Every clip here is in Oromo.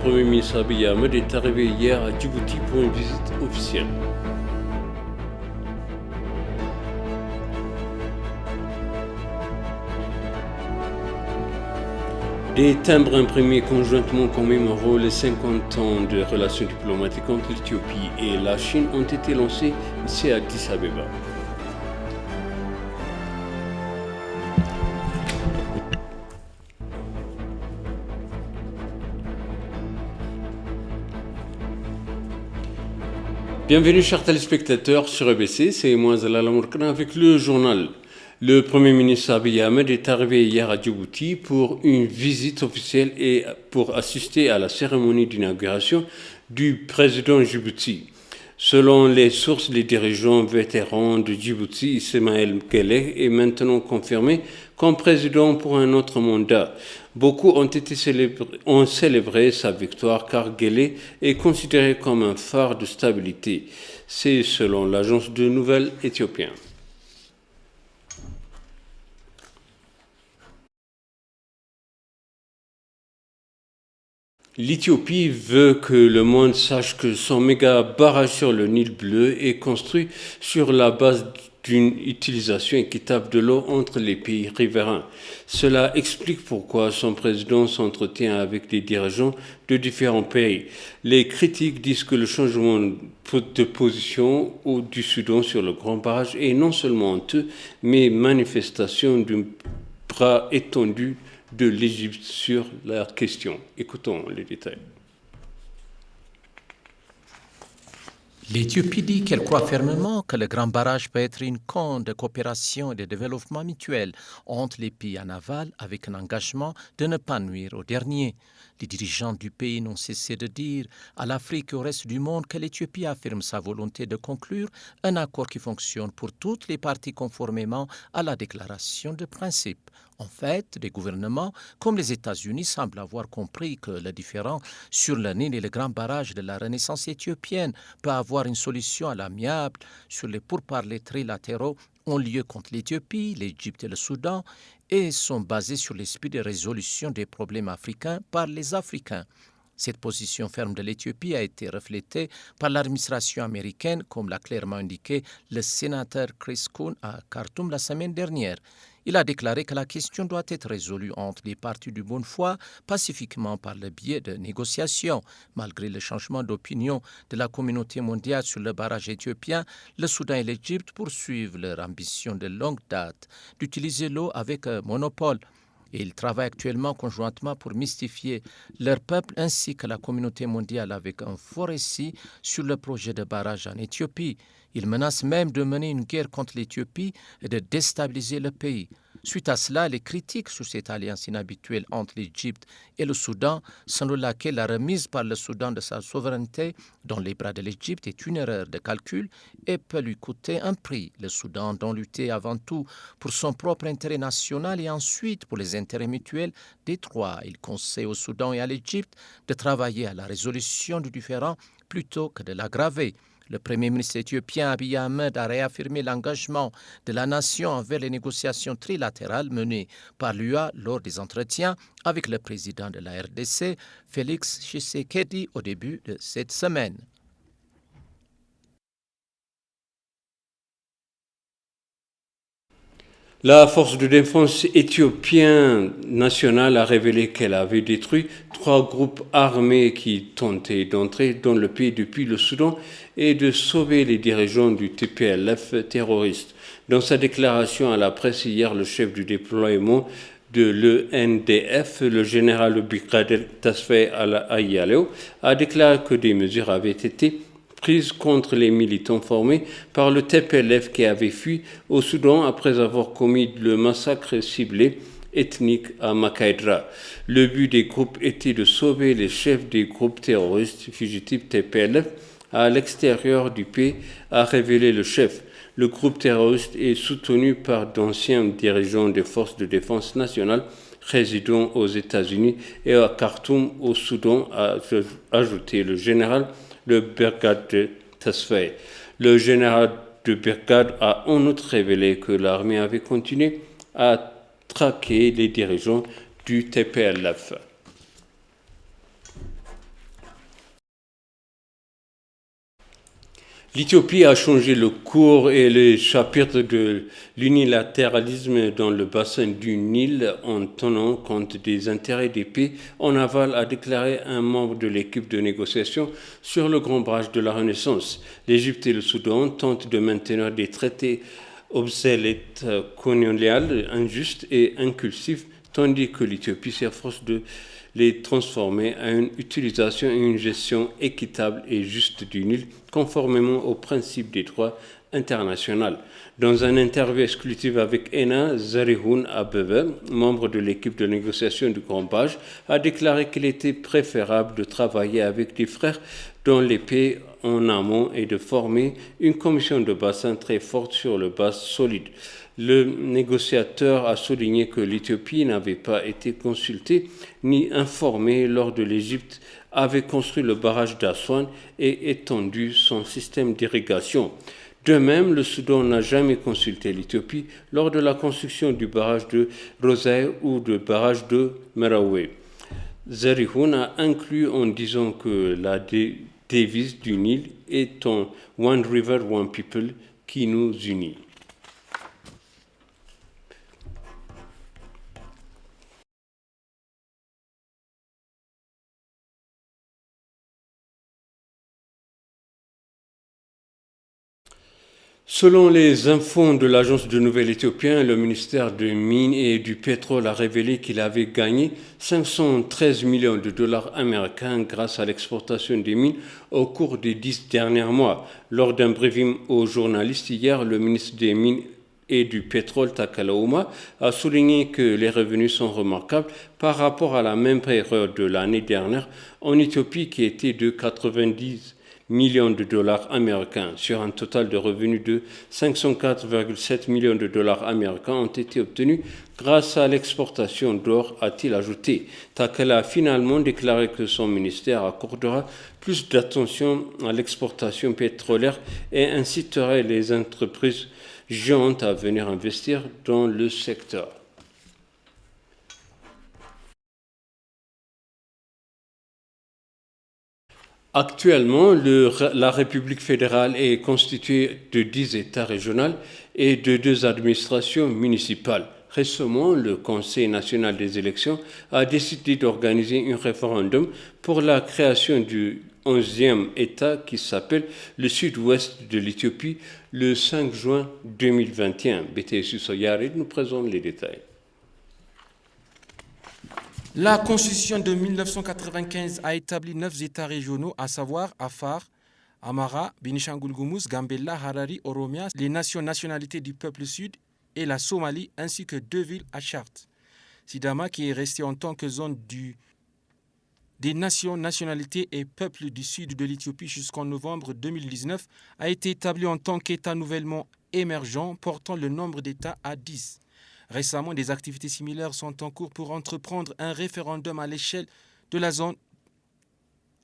Premier ministre Abiy Ahmed est arrivé hier à Djibouti pour une visite officielle. Des timbres imprimés conjointement commémorant les 50 ans de relations diplomatiques entre l'Éthiopie et la Chine ont été lancés ici à Addis Abeba. Bienvenue chers téléspectateurs sur EBC, c'est moi Zelalem Workneh avec le journal. Le Premier ministre Abiy Ahmed est arrivé hier à Djibouti pour une visite officielle et pour assister à la cérémonie d'inauguration du président Djibouti. Selon les sources, les dirigeants vétérans de Djibouti, Ismaël Guelleh, est maintenant confirmé comme président pour un autre mandat. Beaucoup ont célébré sa victoire car Guelleh est considéré comme un phare de stabilité. C'est selon l'agence de nouvelles éthiopienne. L'Éthiopie veut que le monde sache que son méga barrage sur le Nil bleu est construit sur la base d'une utilisation équitable de l'eau entre les pays riverains. Cela explique pourquoi son président s'entretient avec des dirigeants de différents pays. Les critiques disent que le changement de position du Soudan sur le grand barrage est non seulement honteux, mais manifestation d'un bras étendu de l'Égypte sur la question. Écoutons les détails. L'Éthiopie dit qu'elle croit fermement que le grand barrage peut être une cône de coopération et de développement mutuel entre les pays en aval avec un engagement de ne pas nuire aux derniers. Les dirigeants du pays n'ont cessé de dire à l'Afrique et au reste du monde que l'Éthiopie affirme sa volonté de conclure un accord qui fonctionne pour toutes les parties conformément à la déclaration de principe. En fait, des gouvernements comme les États-Unis semblent avoir compris que le différend sur le Nil et le grand barrage de la Renaissance éthiopienne peut avoir une solution à l'amiable sur les pourparlers trilatéraux ont lieu contre l'Éthiopie, l'Égypte et le Soudan et sont basés sur l'esprit de résolution des problèmes africains par les Africains. Cette position ferme de l'Éthiopie a été reflétée par l'administration américaine, comme l'a clairement indiqué le sénateur Chris Coons à Khartoum la semaine dernière. Il a déclaré que la question doit être résolue entre les parties de bonne foi, pacifiquement par le biais de négociations. Malgré le changement d'opinion de la communauté mondiale sur le barrage éthiopien, le Soudan et l'Égypte poursuivent leur ambition de longue date d'utiliser l'eau avec un monopole. Et ils travaillent actuellement conjointement pour mystifier leur peuple ainsi que la communauté mondiale avec un fort récit sur le projet de barrage en Éthiopie. Ils menacent même de mener une guerre contre l'Éthiopie et de déstabiliser le pays. Suite à cela, les critiques sur cette alliance inhabituelle entre l'Égypte et le Soudan, selon laquelle la remise par le Soudan de sa souveraineté dans les bras de l'Égypte est une erreur de calcul et peut lui coûter un prix. Le Soudan doit lutter avant tout pour son propre intérêt national et ensuite pour les intérêts mutuels des trois. Il conseille au Soudan et à l'Égypte de travailler à la résolution du différend plutôt que de l'aggraver. Le Premier ministre éthiopien Abiy Ahmed a réaffirmé l'engagement de la nation envers les négociations trilatérales menées par l'UA lors des entretiens avec le président de la RDC, Félix Tshisekedi, au début de cette semaine. La force de défense éthiopienne nationale a révélé qu'elle avait détruit 3 groupes armés qui tentaient d'entrer dans le pays depuis le Soudan et de sauver les dirigeants du TPLF terroriste. Dans sa déclaration à la presse hier, le chef du déploiement de l'ENDF, le général brigadier Tesfaye Ayalew, a déclaré que des mesures avaient été prises contre les militants formés par le TPLF qui avait fui au Soudan après avoir commis le massacre ciblé ethnique à Makaedra. Le but des groupes était de sauver les chefs des groupes terroristes fugitifs TPLF à l'extérieur du pays, a révélé le chef. Le groupe terroriste est soutenu par d'anciens dirigeants des forces de défense nationale résidant aux États-Unis et à Khartoum, au Soudan, a ajouté le général de brigade Tesfaye. Le général de brigade a en outre révélé que l'armée avait continué à traquer les dirigeants du TPLF. L'Éthiopie a changé le cours et le chapitre de l'unilatéralisme dans le bassin du Nil en tenant compte des intérêts des pays en aval, a déclaré un membre de l'équipe de négociation sur le grand barrage de la Renaissance. L'Égypte et le Soudan tentent de maintenir des traités obsolètes, coloniales, injustes et inclusifs, tandis que l'Éthiopie s'efforce de les transformer à une utilisation et une gestion équitable et juste du Nil, conformément aux principes des droits internationaux. Dans un interview exclusive avec ENA, Zerihun Abebe, membre de l'équipe de négociation du Grand Barrage, a déclaré qu'il était préférable de travailler avec des frères dans les pays en amont et de former une commission de bassin très forte sur le base solide. Le négociateur a souligné que l'Éthiopie n'avait pas été consultée ni informée lors de l'Égypte avait construit le barrage d'Aswan et étendu son système d'irrigation. De même, le Soudan n'a jamais consulté l'Éthiopie lors de la construction du barrage de Roseires ou du barrage de Merowe. Zerihun a inclus en disant que la devise du Nil est un One River, One People qui nous unit. Selon les infos de l'agence de nouvelles éthiopienne, le ministère des Mines et du Pétrole a révélé qu'il avait gagné 513 millions de dollars américains grâce à l'exportation des mines au cours des 10 derniers mois. Lors d'un briefing aux journalistes hier, le ministre des Mines et du Pétrole, Takala Ouma, a souligné que les revenus sont remarquables par rapport à la même période de l'année dernière en Éthiopie qui était de 90 millions de dollars américains. Sur un total de revenus de 504,7 millions de dollars américains ont été obtenus grâce à l'exportation d'or, a-t-il ajouté. Takala a finalement déclaré que son ministère accordera plus d'attention à l'exportation pétrolière et inciterait les entreprises géantes à venir investir dans le secteur. Actuellement, la République fédérale est constituée de 10 États régionaux et de 2 administrations municipales. Récemment, le Conseil national des élections a décidé d'organiser un référendum pour la création du 11e État qui s'appelle le Sud-Ouest de l'Éthiopie le 5 juin 2021. BTSU Soyarid nous présente les détails. La Constitution de 1995 a établi 9 États régionaux, à savoir Afar, Amhara, Benishangul Gumuz, Gambela, Harari, Oromia, les nations nationalités du peuple sud et la Somalie, ainsi que 2 villes à charte. Sidama, qui est resté en tant que zone des nations, nationalités et peuples du sud de l'Éthiopie jusqu'en novembre 2019, a été établi en tant qu'État nouvellement émergent, portant le nombre d'États à 10. Récemment, des activités similaires sont en cours pour entreprendre un référendum à l'échelle de la zone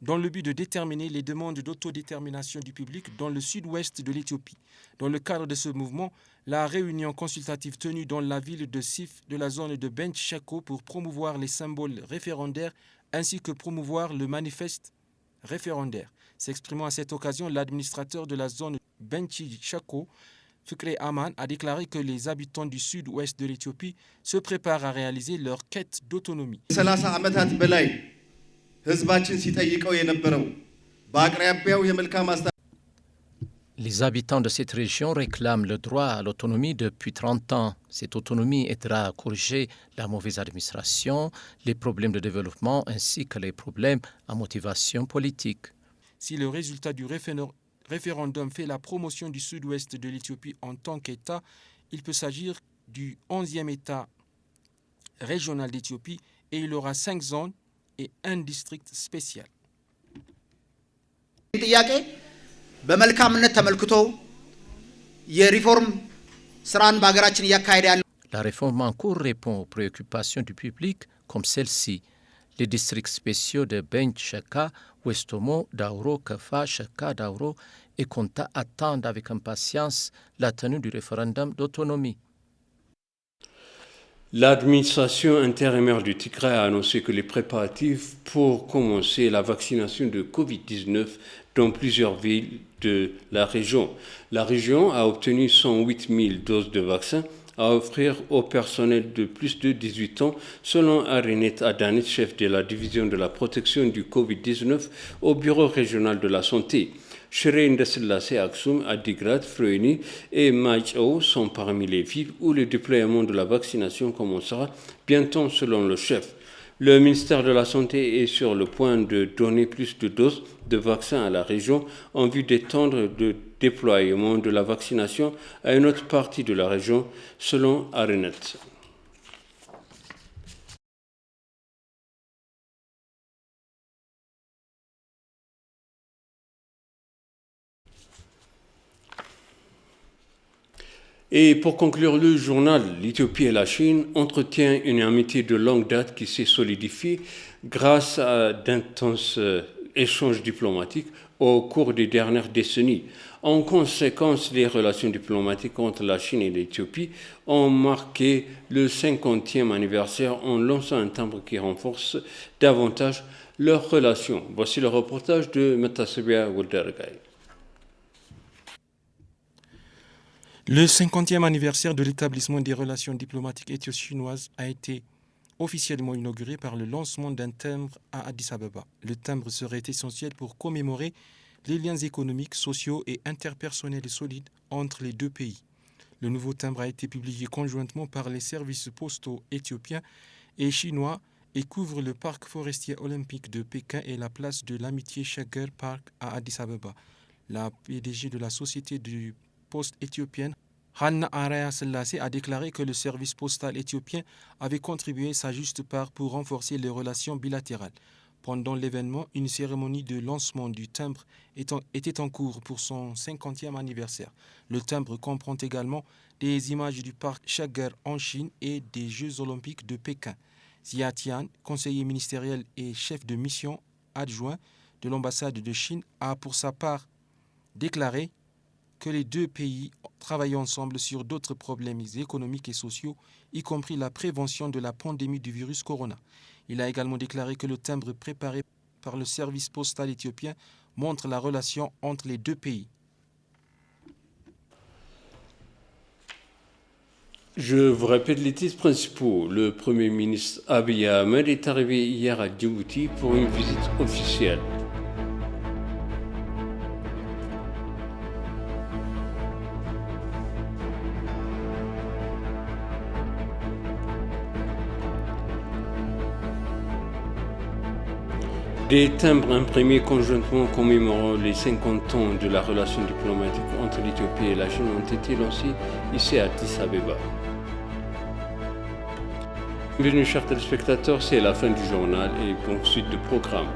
dans le but de déterminer les demandes d'autodétermination du public dans le sud-ouest de l'Éthiopie. Dans le cadre de ce mouvement, la réunion consultative tenue dans la ville de Sif de la zone de Bench Shako pour promouvoir les symboles référendaires ainsi que promouvoir le manifeste référendaire. S'exprimant à cette occasion, l'administrateur de la zone Bench Shako, Fikre Aman, a déclaré que les habitants du sud-ouest de l'Éthiopie se préparent à réaliser leur quête d'autonomie. ሰላሳ ዓመታት በላይ ህዝባችን ሲጠይቀው የነበረው በአቅራቢያው የመልካም አስተዳደር Les habitants de cette région réclament le droit à l'autonomie depuis 30 ans. Cette autonomie aidera à corriger la mauvaise administration, les problèmes de développement ainsi que les problèmes à motivation politique. Si le résultat du référendum fait la promotion du sud-ouest de l'Éthiopie en tant qu'État, il peut s'agir du 11e État régional d'Éthiopie et il aura 5 zones et un district spécial. ጥያቄ በመልካምነት ተመልክቶ የሪፎርም ስራን በሀገራችን እያካሄደ ያለው La réforme en cours répond aux préoccupations du public comme celle-ci. Les districts spéciaux de Bench Sheka, West Omo, Dauro, Kefa, Sheka, Dauro et Konta attendent avec impatience la tenue du référendum d'autonomie. L'administration intérimaire du Tigray a annoncé que les préparatifs pour commencer la vaccination de Covid-19 dans plusieurs villes de la région. La région a obtenu 108 000 doses de vaccins à offrir au personnel de plus de 18 ans, selon Arinet Adanit, chef de la division de la protection du Covid-19 au Bureau régional de la santé. Shire Indaselassie, Aksum, Adigrat, Freni et Maichew sont parmi les villes où le déploiement de la vaccination commencera bientôt, selon le chef. Le ministère de la Santé est sur le point de donner plus de doses de vaccins à la région en vue d'étendre le déploiement de la vaccination à une autre partie de la région, selon Arenet. Et pour conclure le journal, l'Éthiopie et la Chine entretiennent une amitié de longue date qui s'est solidifiée grâce à d'intenses échanges diplomatiques au cours des dernières décennies. En conséquence, les relations diplomatiques entre la Chine et l'Éthiopie ont marqué le 50e anniversaire en lançant un timbre qui renforce davantage leurs relations. Voici le reportage de Metasebia Woldearegay. Le 50e anniversaire de l'établissement des relations diplomatiques éthio-chinoises a été officiellement inauguré par le lancement d'un timbre à Addis Abeba. Le timbre serait essentiel pour commémorer les liens économiques, sociaux et interpersonnels solides entre les deux pays. Le nouveau timbre a été publié conjointement par les services postaux éthiopiens et chinois et couvre le parc forestier olympique de Pékin et la place de l'amitié Sheger Park à Addis Abeba. La PDG de la société du poste éthiopienne, Hanna Araya Selassie, a déclaré que le service postal éthiopien avait contribué sa juste part pour renforcer les relations bilatérales. Pendant l'événement, une cérémonie de lancement du timbre était en cours pour son 50e anniversaire. Le timbre comprend également des images du parc Sheger en Chine et des Jeux olympiques de Pékin. Xia Tian, conseiller ministériel et chef de mission adjoint de l'ambassade de Chine, a pour sa part déclaré que les deux pays travaillent ensemble sur d'autres problèmes économiques et sociaux, y compris la prévention de la pandémie du virus corona. Il a également déclaré que le timbre préparé par le service postal éthiopien montre la relation entre les deux pays. Je vous répète les titres principaux. Le Premier ministre Abiy Ahmed est arrivé hier à Djibouti pour une visite officielle. Des timbres imprimés conjointement commémorant les 50 ans de la relation diplomatique entre l'Éthiopie et la Chine ont été lancés ici à Addis Abeba. Bienvenue chers téléspectateurs, c'est la fin du journal et bonne suite de programme.